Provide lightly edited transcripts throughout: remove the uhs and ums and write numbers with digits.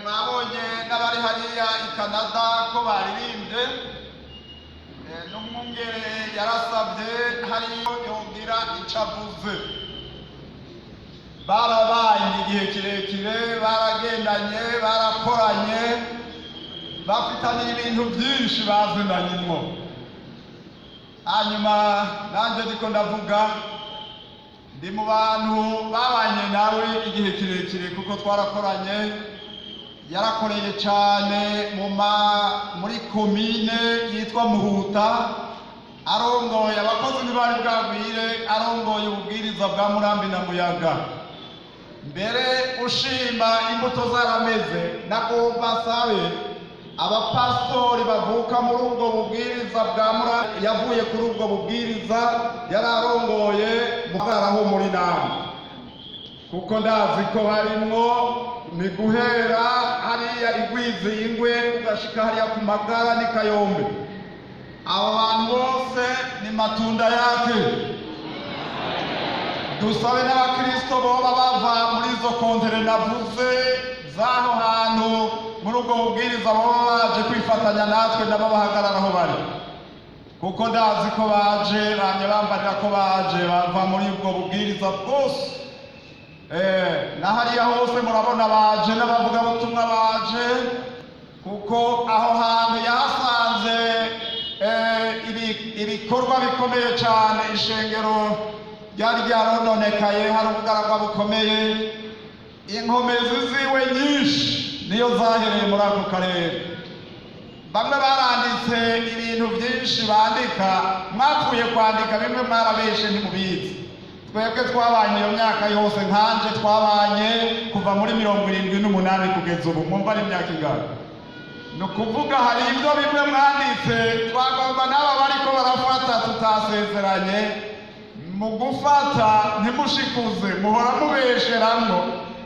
Mwabonye n'abari hariya i Canada ko baririmbye. N'umwungere yarasabye hariyo yogira ico avuze. Barabanye igihe kirekire, baragendanye, barakoranye, bafitanye ibintu byinshi bazinanyimwo. Hanyuma nanjye ndiko ndavuga, ndi mu bantu babanye nawe igihe kirekire kuko twarakoranye. Yarakoreye cyane muri komine yitwa Muhuta, arongoye abakozi ntibari bwagwire, arongoye ububwiriza bwa Murambi na Muyaga. Mbere ushima imbuto zarameze. Nagomba nsabe abapasitori bavuka muri ubwo bubwiriza bwa Murambi, yavuye kuri ubwo bubwiriza yari arongoye, muhagaraho muri namwe, kuko ndazi ko harimwo ni guhera hariya igwizi ingwe ugashika hariya ku Magara n'i Kayombe. Abo bantu bose ni matunda yake. Dusabe n'abakristo boba bava muri izo contrées navuze z'aho hantu muri ubwo bubwiriza, boba baje kwifatanya natwe, nabo bahagarara aho bari, kuko ndazi ko baje bamye bambarira ko baje bava muri ubwo bubwiriza bwose. Na hariya hose murabona baje n'abavugabutumwa baje, kuko aho hantu yahasanze ibikorwa bikomeye cyane. Ishengero ryari ryarononekaye, hari ubugaragwa bukomeye. Inkomezi ziwe nyinshi niyo zahereye muri ako karere. Bamwe baranditse ibintu byinshi bandika, mwapfuye kwandika bimwe, mwarabeshe, ntimubizi. Twebwe twabanye iyo myaka yose, nkanje twabanye kuva muri 78 kugeza ubu, mwumva ari imyaka ingana. Ni ukuvuga hari ibyo bimwe mwanditse twagomba n'aba bariko barafata tutasezeranye mu gufata. Ntimushikuze, muhora mubesheramwo,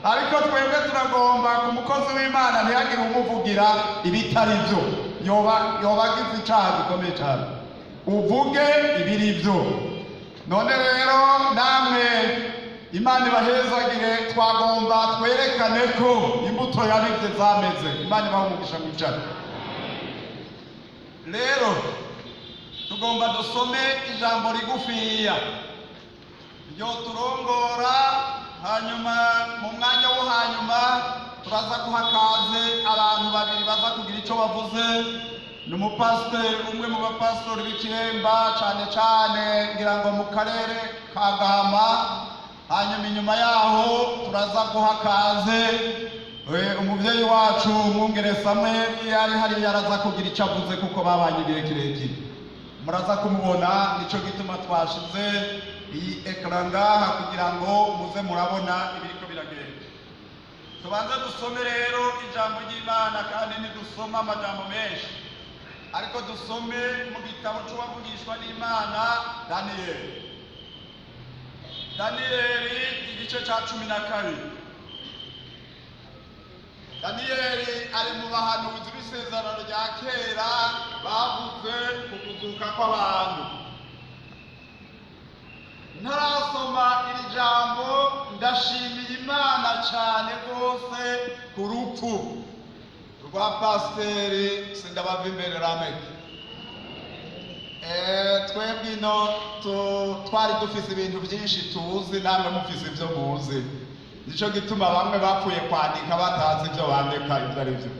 ariko twebwe turagomba ku mukozi w'Imana ntihagire umuvugira ibitari byo. Yoba agize icaha gikomeye cyane. Uvuge ibiri byo. None rero namwe Imana ibahezagire. Twagomba twerekane ko imbuto yabivye zameze. Imana ibahe umugisha. Mwicare. Rero tugomba dusome ijambo rigufiya ryo turongora, hanyuma mu mwanya wo hanyuma turaza guha kaze abantu babiri baza kugira icyo bavuze. Ni umupasiteri, umwe mu bapasitori b'Ikiremba, cyane cyane ngira ngo mu karere ka Gahama. Hanyuma inyuma yaho turaza guha kaze umubyeyi wacu umwungere Samweli yari hariya, araza kugira icyo avuze kuko babanye igihe kirekire. Muraza kumubona, nicyo gituma twashize iyi écran ngaha kugira ngo muze murabona ibiriko biragenda. Tubanze dusome rero ijambo ry'Imana, kandi ntidusome amajambo menshi, ariko dusome mu gitabo c'uwavugishwa n'Imana Daniyeli. Daniyeli igice ca 12. Daniyeli ari mu bahanuzi b'Isezerano rya Kera bavuze ku kuzuka kw'abantu. Ntarasoma iri jambo, ndashimiye Imana cyane rwose ku rupfu rwa Pasiteri Sindabava Imbere Rameke. Twebwe ino twari dufise ibintu byinshi tuzi, namwe mufise ibyo muzi. Nicyo gituma bamwe bapfuye kwandika batazi ibyo bandika ibyo ari byo.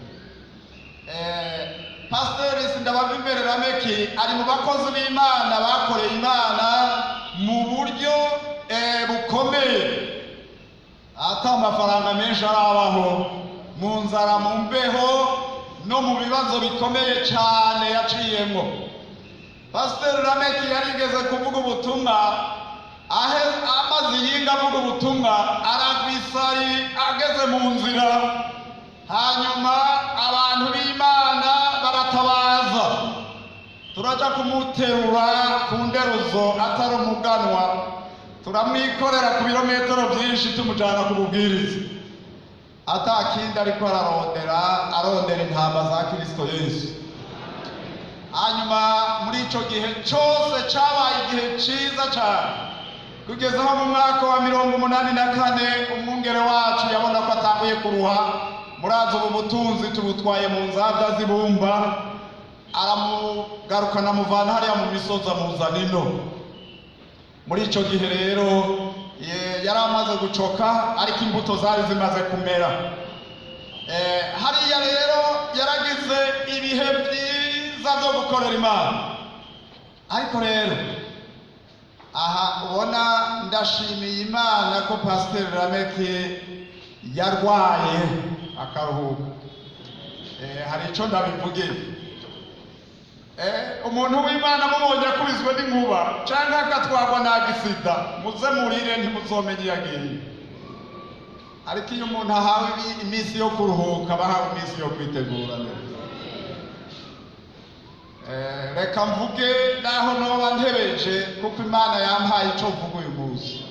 Pasiteri Sindabava Imbere Rameki ari mu bakozi b'Imana bakoreye Imana mu buryo bukomeye, ata amafaranga menshi arabaho, mu nzara, mu mbeho no mu bibazo bikomeye cyane yaciyemo. Pasiteri Rameki yarigeze kuvuga ubutumwa, amaze iyinga avuga ubutumwa, aragwa isari ageze mu nzira. Hanyuma abantu b'Imana baratabaza, turaja kumuterura ku nderuzo atari umuganwa, turamwikorera ku birometero byinshi tumujana ku bubwiriza. Atakindi ariko ararondera, arondera intama za Kristo Yesu. Hanyuma muri ico gihe cose cabaye igihe ciza cane. Kugeza aho mu mwaka wa 84 umwungere wacu yabona ko atanguye kuruha. Murazi, ubu butunzi tubutwaye mu nzabya z'ibumba. Aramugarukana, amuvana hariya mu misozi, amuzana ino. Muri icyo gihe rero yari amaze gucoka, ariko imbuto zari zimaze kumera. Hariya rero yaragize ibihe byiza byo gukorera Imana. Ariko rero aha ubona, ndashimiye Imana ko Pasiteri Rameki yarwaye akaruhuka. Hari icyo ndabivugiye. Umuntu w'Imana mubonye akubiswe n'inkuba cyangwa akatwarwa na gisida, muze murire, ntimuzomenye iyo agiye. Ariko iyo umuntu ahawe iminsi yo kuruhuka, aba ahawe iminsi yo kwitegura neza. Reka mvuge naho noba ntebeje, kuko Imana yampaye icyo mvuga uyu munsi.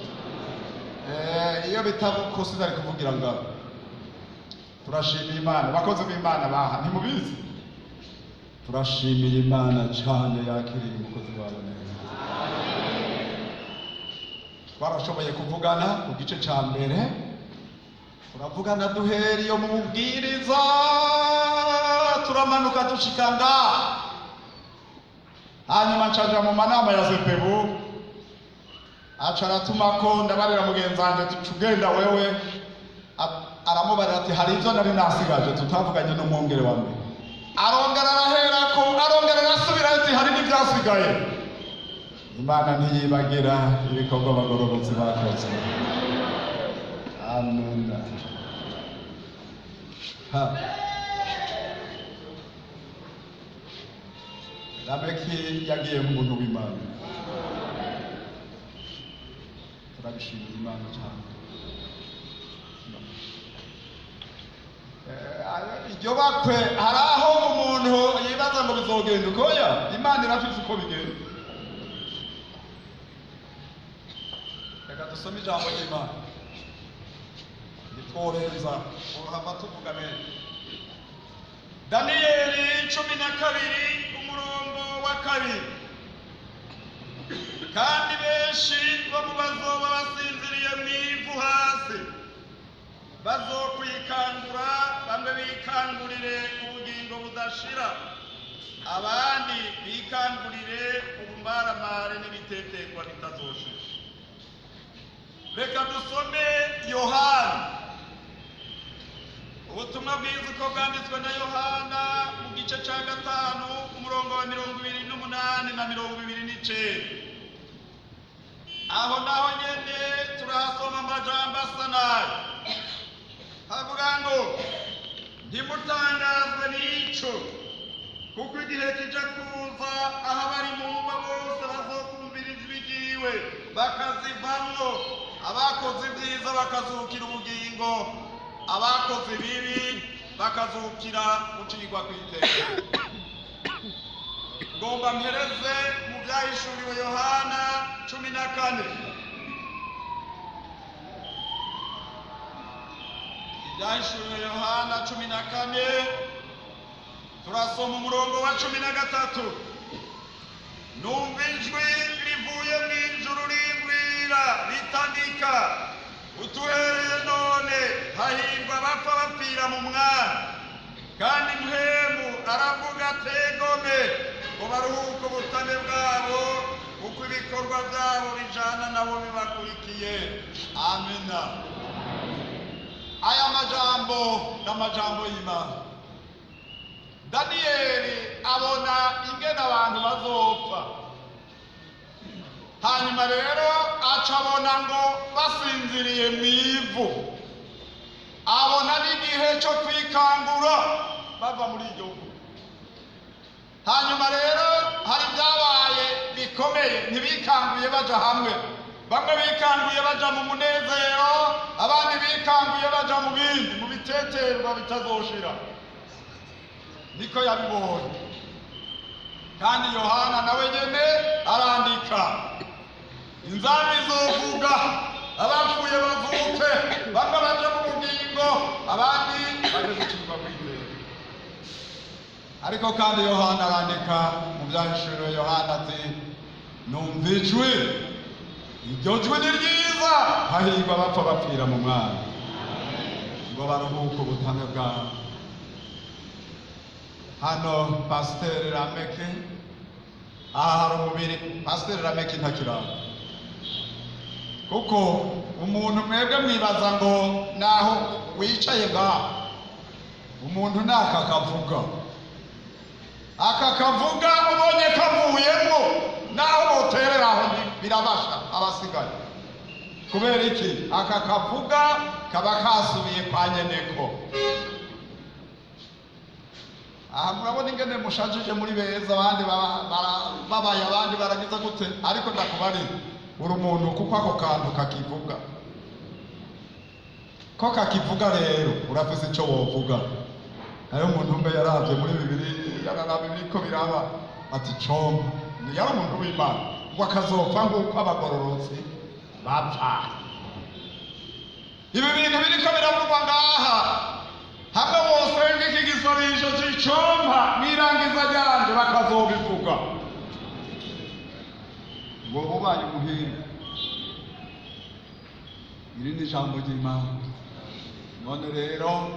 Iyo bitaba uko, sinari kuvugira ngaho. Turashimiye Imana, abakozi b'Imana baha ntimubizi. Turashimira Imana cyane yakiriye umukozi wawe neza. Twarashoboye kuvugana ku gice cya mbere, turavugana duhera iyo mu bubwiriza, turamanuka dushika ngaha. Hanyuma ncaja mu manama ya sepebu, aca aratuma ko ndabarira mugenzi wanje tuca ugenda wewe. Aramubarira ati hari ibyo nari nasigaje tutavuganye n'umwungere wa mbere. Arongera araherako, arongera arasubira ati hari n'ibyasigaye. Imana ntiyibagira ibikorwa abagororotsi bakoze. Amen. Ha. Lameki yagiye nk'umuntu w'Imana. Turabishimira Imana cyane. Iryo bakwe, hari aho umuntu yibaza ngo bizogenda uko. Oya, Imana irafise uko bigenda. Reka dusome ijambo ry'Imana, ntitworenza, urahava tuvuga menshi. Daniyeli 12, umurongo wa 2: "Kandi benshi bo mu bazoba basinziriye mu ivu hasi bazokwikangura, bamwe bikangurire ubugingo budashira, abandi bikangurire ubumaramare n'ibitetekwa bitazoshira." Reka dusome Yohana, ubutumwa bwiza uko bwanditswe na Yohana, mu gice cya 5, umurongo wa 28 na 29. Aho naho nyene turahasoma amajambo asa nayo. Havuga ngo: "Ntimutangazwe n'ico, kuko igihe kija kuza aho abari mu mva bose bazokumvira ijwi ryiwe bakazivamwo, abakoze ibyiza bakazukira ubugingo, abakoze ibibi bakazukira gucirwa kw'iteka." Ngomba mpereze mu Byahishuriwe Yohana 14. Ibyahishuriwe Yohana 14, turasoma umurongo wa 13: "Numva ijwi rivuye mu ijuru rimbwira ritandika: 'Utuhereye none hahirwa abapfa bapfira mu Mwami.' Kandi Mpwemu aravuga ati: 'Egome, ngo baruhuke ubutane bwabo, kuko ibikorwa byabo bijana nabo bibakurikiye.'" Amina. Aya majambo ni amajambo y'Imana. Daniyeli abona ingene abantu bazopfa, hanyuma rero aca abona ngo basinziriye mu ivu, abona n'igihe cyo kwikangura bava muri iryo vu. Hanyuma rero hari ibyabaye bikomeye: ntibikanguye baja hamwe. Bamwe bikanguye baja mu munezero, abandi bikanguye baja mu bindi, mu biteterwa bitazoshira. Niko yabibonye. Kandi Yohana nawe nyene arandika: inzamba izovuga, abapfuye bavuke, bamwe baje mu bugingo, abandi baje gucirwa kw'iteka. Ariko kandi Yohana arandika mu Byahishuriwe Yohana ati: "Numva ijwi Iryo jwi ni ryiza, hahirwa abapfa bapfira mu Mwami, ngo baruhuke ubutane bwabo. Hano Pasiteri Rameke, aha hari umubiri. Pasiteri Rameke ntakiraba, kuko umuntu mwebwe mwibaza ngo naho wicaye ngaho, umuntu naka kavuga, aka kavuga ubonye kavuyemo, naho boterera aho birabasha abasigaye. Kubera iki? Aka kavuga kaba kasubiye kwa nyeneko. Aha murabona ingene mushajije, muri beza, abandi babaye, abandi baragize gute, ariko ndakubarira, uri umuntu kuko ako kantu kakivuga, ko kakivuga rero urafise icyo wovuga. Hariho umuntu umwe yaravye muri Bibiri, yararaba ibiriko biraba, ati: "Comba yari umuntu w'Imana, ngo akazopfa nk'uko abagororotsi bapfa." Ibi bintu biriko biravugwa ngaha, hamwe wosenga iki gisabisho c'icompa mwirangiza ryanje bakazobivuga, ngo ubaye umuhinga. Iri ni ijambo ry'Imana. None rero,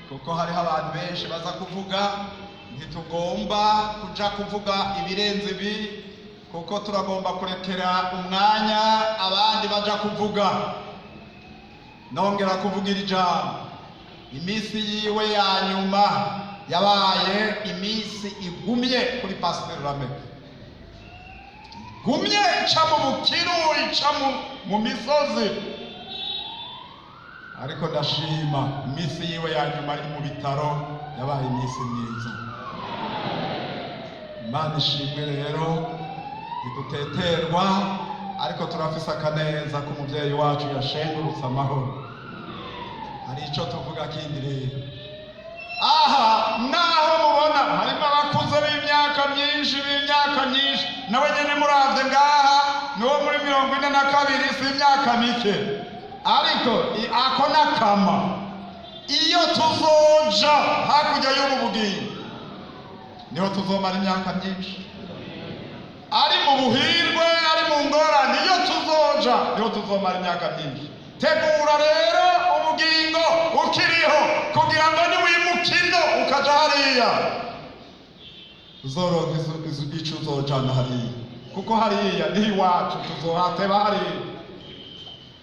kuko hariho abantu benshi baza kuvuga, ntitugomba kuja kuvuga ibirenze ibi, kuko turagomba kurekera umwanya abandi baja kuvuga. Nongera kuvuga iri jambo: iminsi yiwe ya nyuma yabaye iminsi igumye kuri Pasiteri Rameke, igumye, ica mu bukiru, ica mu misozi, ariko ndashima, iminsi yiwe ya nyuma ari mu bitaro yabaye iminsi myiza. Imana ishimwe. Rero ntiduteterwa, ariko turafise akaneza ko umuvyeyi wacu yashengurutse amahoro. Hari ico tuvuga kindi rero: aha naho mubona harimo abakuze b'imyaka myinshi, b'imyaka myinshi, nawe nyene muravye ngaha niwo muri 42, si imyaka mike, ariko ako n'akama. Iyo tuzoja hakurya y'ubu bugingo, niho tuzomara imyaka myinshi, ari mu buhirwe, ari mu ngorane. Iyo tuzoja niho tuzomara imyaka myinshi. Tegura rero ubugingo ukiriho, kugira ngo niwimuka ino ukaja hariya, uzoronka ico uzojana hariya, kuko hariya niho iwacu, tuzohateba hariya.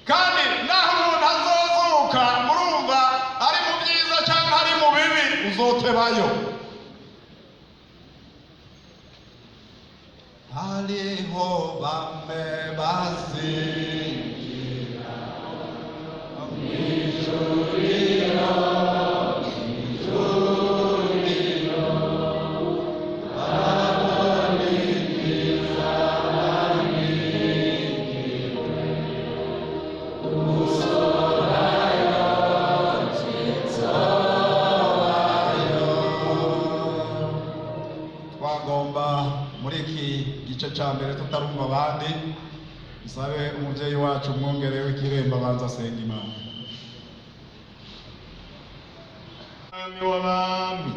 Kandi naho umuntu azozuka, murumva, ari mu byiza cyangwa ari mu bibi, uzotebayo. Hariho bamwe bazinjira mw'ijuriro, mw'ijuriro, barabona ibyiza babikiwe. Usorayo nsobayo. Twagomba muri iki gice cya mbere, tutarumva abandi, nsabe umubyeyi wacu umwungere w'ikiremba abanza asenga Imana. Mwami w'abami,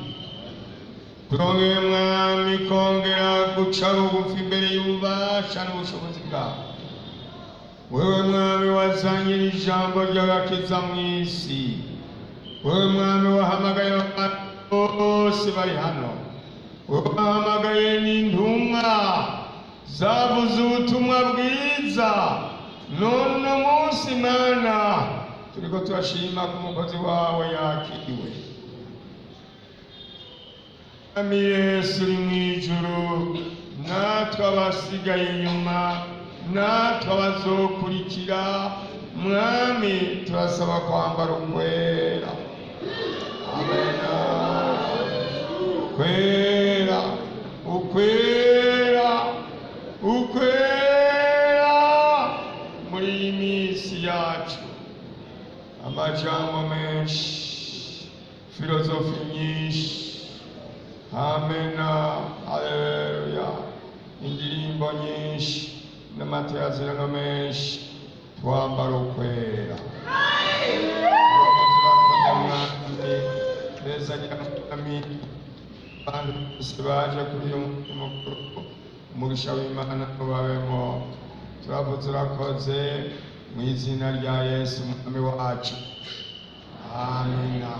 turongeye Mwami kongera guca bugufi imbere y'ububasha n'ubushobozi bwawe. Wewe Mwami wazanye ijambo ry'agakiza mu isi, wewe Mwami wahamagaye abantu bose bari hano, wewe wahamagaye n'intumwa zavuze ubutumwa bwiza. None uno munsi Mana, turiko turashima ko umukozi wawe yakiriwe. Mwami Yesu uri mu ijuru, natwe abasigaye inyuma, natwe abazokurikira, Mwami, turasaba kwambara ukwera, amena, kwera, ukwera, ukwera. Muri iyi minsi yacu, amajambo menshi, filozofi nyinshi, amena, haleluya, indirimbo nyinshi n'amateyazirano menshi, twambara ukwera. Turakoze Mwami, beza Mwami, abantu bose baje kuri uyu munsi mukuru, umugisha w'Imana ubabemo. Turavuze urakoze mu izina rya Yesu, Umwami wacu. Amina.